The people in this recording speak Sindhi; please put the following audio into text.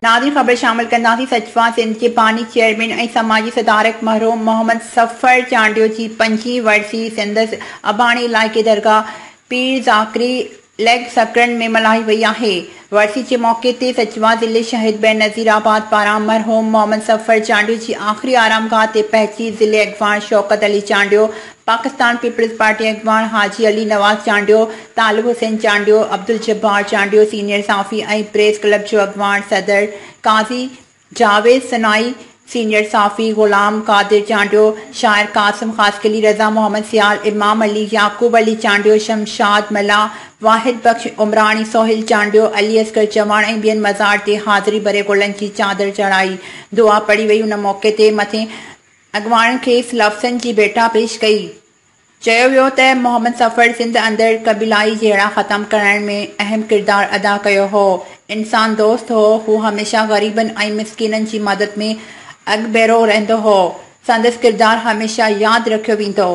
ناظرين خبر شامل ڪنداسين سچوا سنڌ جي باني چيئرمين ۽ سماجي سڌارڪ مرحوم محمد صفر چانڊيو جي پنجين ورسي سندس اباڻي علائقي درگاهه پير ذاڪري لڳ سڪرنڊ ۾ ملهائي وئي آهي. ورسي جي موقعي تي سچوا ضلعي شهيد بينظير آباد پاران مرحوم محمد صفر چانڊيو جي آخري آرامگاهه تي پهچي ضلعي اڳواڻ شوڪت علي چانڊيو، پاڪستان پيپلز پارٽي اڳواڻ حاجي علي نواز چانڊيو، طالب حسين چانڊيو، عبدالجبار چانڊيو، سينيئر صحافي ۽ پريس ڪلب جو اڳواڻ صدر قاضي جاويد سنائي، سينيئر صحافي غلام قادر چانڊيو، شاعر قاسم خاصخيلي، رضا محمد سيال، امام علي، يعقوب علي چانڊيو، شمشاد ملاح، واحد بخش عمراڻي، سهيل چانڊيو، علي اصغر چواڻ ۽ ٻين مزار تي حاضري ڀري گلن جي چادر چڙهائي دعا پڙهي وئي. ان موقعي تي مٿين اڳواڻن کيس لفظن جي ڀيٽا پيش ڪئي. چيو ويو ته محمد صفر سنڌ اندر قبيلائي جهيڙا ختم ڪرائڻ ۾ اهم ڪردار ادا ڪيو هو، انسان دوست هو، هو هميشه غريبن ۽ مسڪينن جي مدد ۾ اڳڀرو رهندو هو، سندس ڪردار هميشه ياد رکيو ويندو.